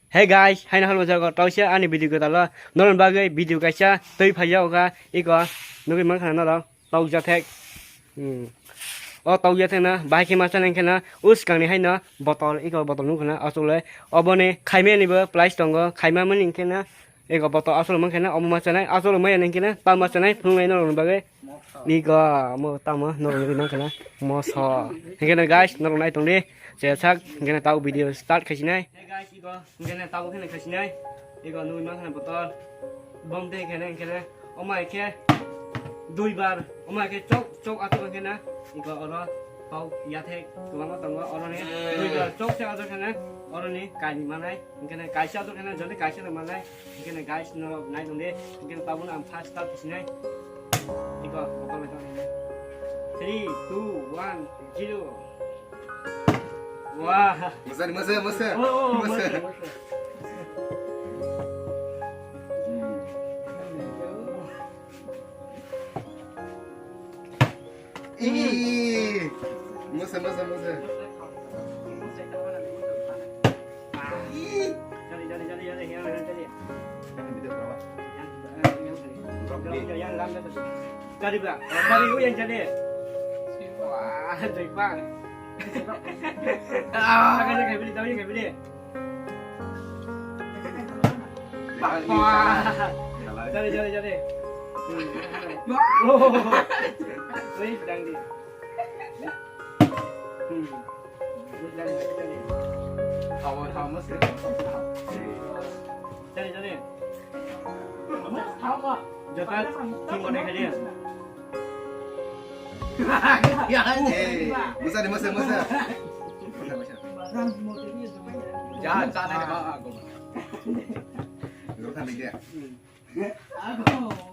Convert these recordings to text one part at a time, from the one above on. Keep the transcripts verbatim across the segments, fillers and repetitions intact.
Hey guys, haino halmo jago tausia ani video kwtalo norok bagwi video kaisa twi phaiya oka iko nugwi mankha norok tau jathek. Hmm. O tau jathek na bahai khe masa nang khe na uskang ni haino botol iko botol nukha na asole oboni khaimani bo price tongo khaimani hwnkhe na iko botol asole mankha na omo masa nai asole maya nang khe na ta masa nai phunuk nai norok bagwi iko mo tamo norok nugwi mankha na moso hwnkhe na guys norok nai tongdi chesak hwnkhe na tau video start khaisinai. Hey guys, iko hwnkhe tabuk khe nai khaisinai. Iko nugwi mankha na botol. Bom tei khe nai hwnkhe na. Omo hai khe dui bar. Omo hai khe chok, chok aswk hwnkhe na. Iko oro tau yathek kwbangma tongo. Oro ni dui bar chok se aswk hwnkhe na. Oro ni kainwi manai. Hwnkhe na kaisa aswk hwnkhe na jodi kaisa no manai. Hwnkhe na guys norok nai tongdi. Hwnkhe na tabuk no ang first start khaisinai. Iko botol bai tong. Three, two, one, zero. Wah. Masa, masa, masa. Oh, oh, oh, masa. Masa, masa. Ih. Masa, masa, masa. Ih. Jari, jari, jari, jari, yang, yang, jari. Yang, yang, yang, jari. Yang, yang, yang, yang, jari. Jari ba, jari u yang jari. Wah, jari ba. Ah, kaya kaya beli, tahu kaya beli. Wah, jari, jari, jari. Oh, wih, dangdi. Hmm. Wih, dangdi, dangdi. Tawa, tawa, mesti. Jari, jari. Jota, king mana kali ya? Eh, masa ni, masa, masa. Masa, masa. Jangan sana ni, Bang, aku. Dulu kan dia.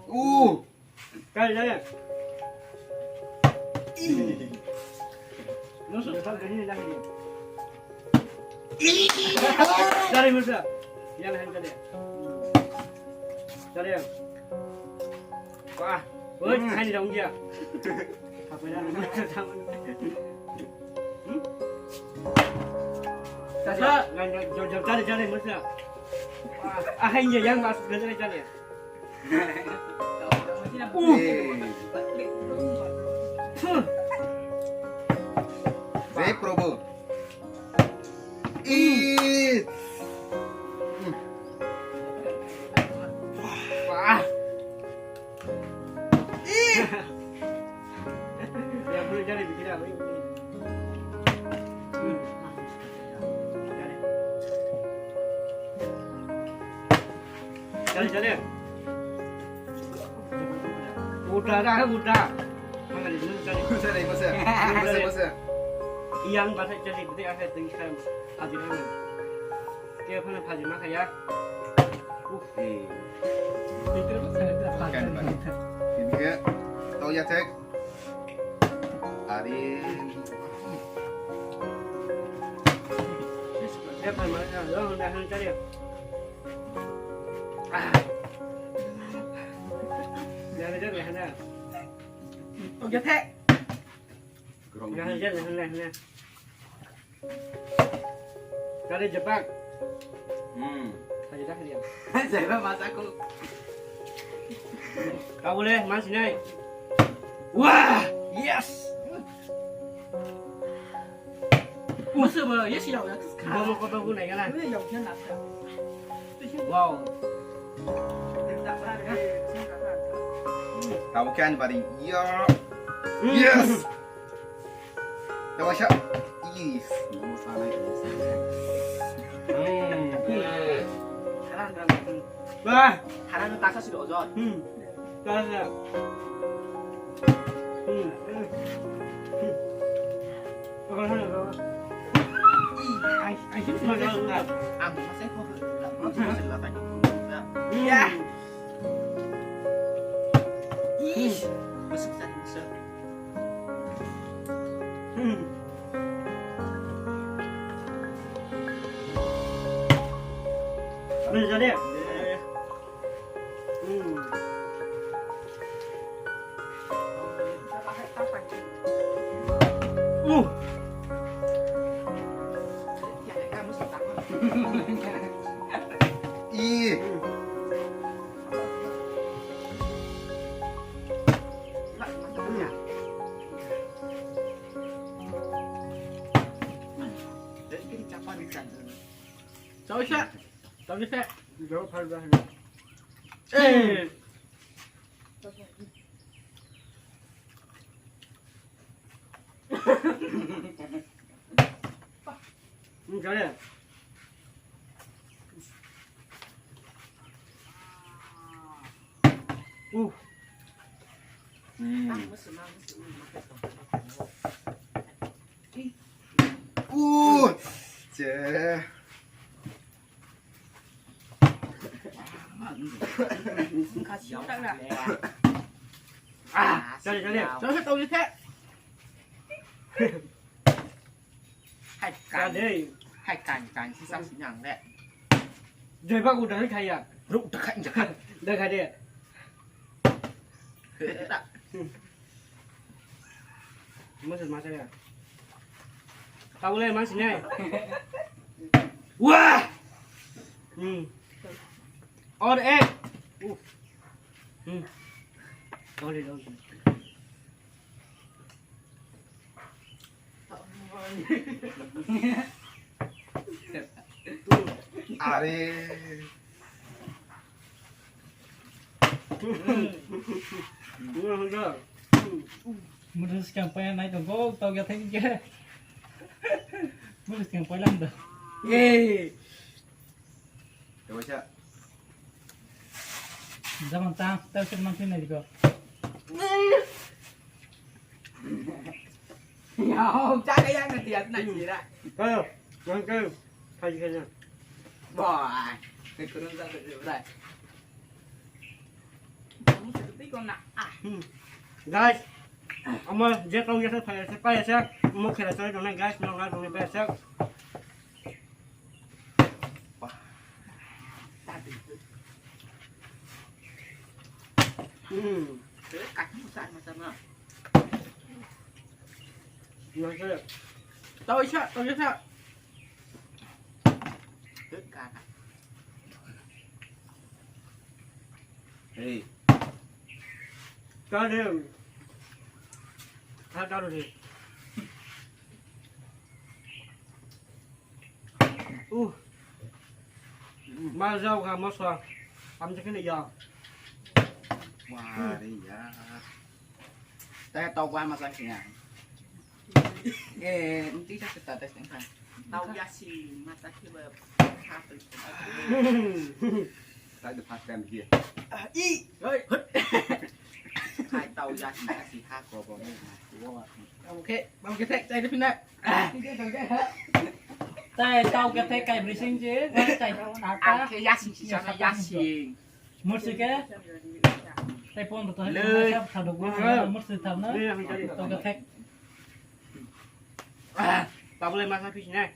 Uh. Kali, kali. Jari masa. Yang lain kali. Jari. Wah, woi, hai ni dong dia. Apa ya? Hmm? Tasa, ngan jor jor jari jari masa. Wah, ah, hai ni yang mas jari jari. Uh. Jai Prabhu. Ih. Wah. Ih. Ya, boleh jadi bikin apa ini? Jale, jale. Udah, dah, udah. Mana di sini, jale. Masa, masa. Masa, masa. Yang bahasa jale, betul apa yang saya hadirkan. Dia pernah hadir maka ya. Uh. Eh. Kan, Pak. Ini ya. Tahu ya, cek. Ari. Kari jepak. Hmm. Kari dah dia. Saya masak aku. Kau boleh mas ini. Wah, yes. Masa ba, yes ya, ya. Bomo koto gunai kana. Wow. Tabo kan bari. Ya. Hmm. Yes. Tawasa. Is. Momo sanai. Hmm. Bah. Harang tasa sih ojo. Hmm. Tasa. Hmm. Hmm. Oke, oke, oke. Ai, ai, sih, oke, oke. Aku masih kok. Aku masih latih. Hmm. Ya. Ih. Masuk tadi bisa. Hmm. Boleh jadi ya? Eh. Hmm. Uh. Chau se, chau se. Jauh phai bahai. Eh. Hmm, kaya. Uh. Hmm. Uh. Che. Ah, sorry, sorry. Sorry, sorry, sorry. Hai kan. Hai kan, kan, si sa si nang le. Jai ba udah khai ya. Ruk udah khai, udah khai. Udah khai deh. Masuk, masuk ya. Tahu le, masih nih. Wah. Hmm. Or ek. Uh. Hmm. Sorry, sorry. Are. Murus kampaya nai tongko, tau ya thengke. Murus kampaya lamda. Eh. Coba siya. Zaman tang, tau sir mangkin nai ko. Ya, oh, jaga yang nanti ya, nanti ya. Kayo, yang kayo. Kayo, kayo. Boy, kekurun satu, bray. Kamu seperti kau nak, ah. Hmm. Guys, ama je kau biasa saya saya saya mau kira saya dengan guys, mau nggak dengan biasa. Hmm. Tau isa, tau isa. Hey. Tau deh. Tau deh. Uh. Mal jauh ka mosla. Am je kene ya. Wah, ya. Teh tau gua masak ya. Eh, nanti saya cerita tes tentang. Tau ya si mata kita. Tadi pas kan dia. Ah, i. Hei. Hai tau ya si mata si ha ko bo. Oke, oke tek, saya di sini. Tai tau ke thek kai brising je, tai ata. Ang ke yasing si sana yasing. Mursi ke? Tai pon to le. Mursi thar na. Tau ke thek. Tabule masa pis ne.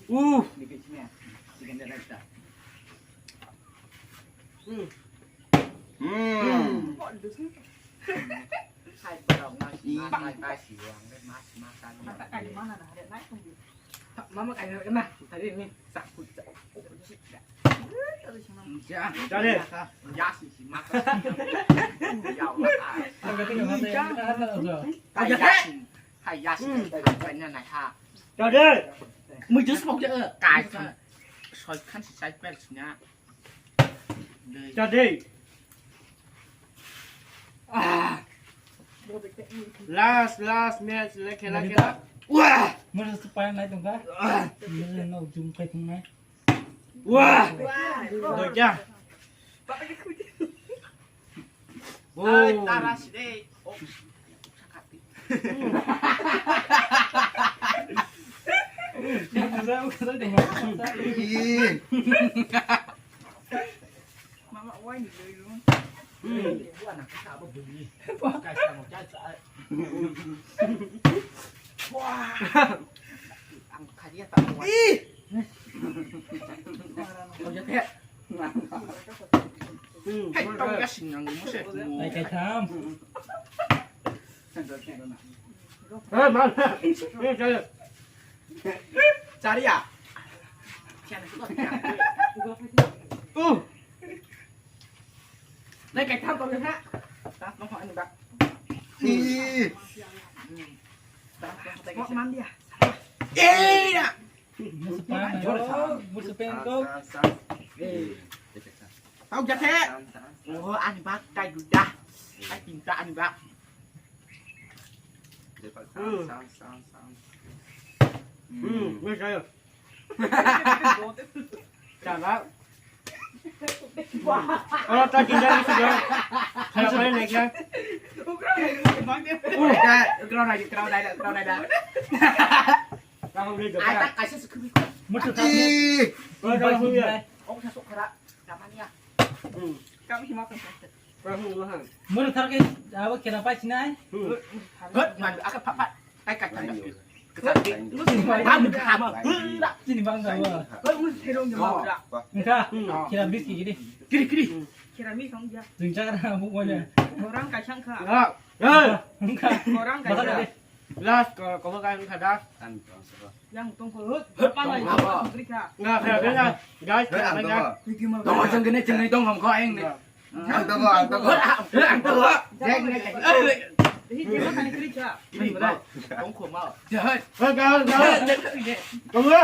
Uh. Hmm. Hmm. Hai, borok no si ma, ma, ma, si wang, ma, ma, ma, ma. Mama kaya kena, tadi ini sakut. Ja. Jadi. Ya, si, si, ma. Ya, ya, si. Hai, ya, si. Hai, ya, na, ha. Jadi. Mui jus mok ya. Kai kan. Soi kan si sai pel sini. Jadi. Ah. Last, last match le khela khela. Wah! Masa supaya naik dong ka? Masa no jum kai thung nai. Wah! Wah. Doi kya? Ai, tara si dei. Oh. Mama wai ni doi lu. Hmm. Wah, nak ka ba bui. Wah, ka sa mo ka sa. Wah. Ang kaya ta wai. Ih. Kau jadi. Hmm. Hai, tau ya sing nang mo se. Ai, kai tham. Eh, mana? Ini saya. Cari ya? Uh. Nai kai tham tong ha. Ta no ani ba. Ih. Mok man dia. Eh ya. Musuh pengko. Tau jate. Oh, ani bak kai duda. Kai pinta ani bak. Hmm. Hmm, wes ayo. Chana. Oh, ta kinda ni sudah. Saya boleh naik ya. Udah, ground aja, ground aja, ground aja. Kamu ni jodoh. Ada kasih sekali. Musuh kami. Oh, kamu ya. Oh, masuk kara. Namanya. Hmm. Kami mau ke. Moro thar ke abo khela pai sinai. Hot man aka phat phat. Ai ka ka. Chini bang ka bo. Engka khela bis ki gidi. Kiri kiri. Khela mis hong ja. Jing cha na bu ko ne. Orang ka sang kha. Engka. Orang ka. Last ko ko ka ka das. Yang tong ko hut. Hut pa lai. Kiri kha. Nga kha ga guys. Tong jang gene jang dong hong ko eng ne. Ang tongo, ang tongo. Ang tongo. Jack, Jack. Hei, kira tani kiri cha. Hei, bro. Tong ko ma. Jahat. Hei, guys, guys. Tongo.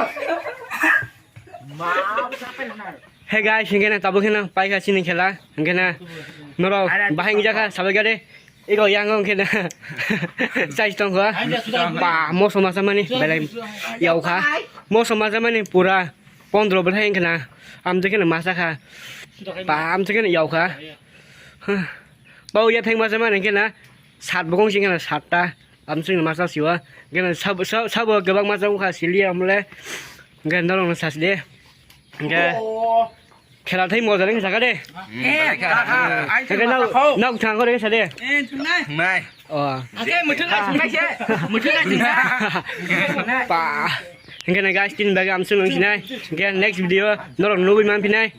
Ma, apa yang na? Hey guys, hingke na tabuk hina paikha chini khela. Hingke na norok bahai jakha sabai gade. Iko yang hingke na. Chai tong ko. Ba, moso masa mani belai yaukha. Moso masa mani pura. Pondro bwthai wngkha na, amtwi kheno masa kha. Ba, amtwi kheno yau kha. Huh. Bau ya theng masa mani wngkha na, sat bokong si wngkha na, satta. Amtwi kheno masa siwa. Wngkha na, sab-, sab-, sabo kwbang masa wngkha, sili amle. Wngkha norok no sasi de. Wngkha khela thai moja wngkha saka de. Wngkha nau, nau thang kore sa de. Nai. Oh. Ake muthung nai, muthung nai, muthung nai. Pa. Hingke na guys, tin bagi amsung nang sinai. Hingke next video norok nugui man pinai.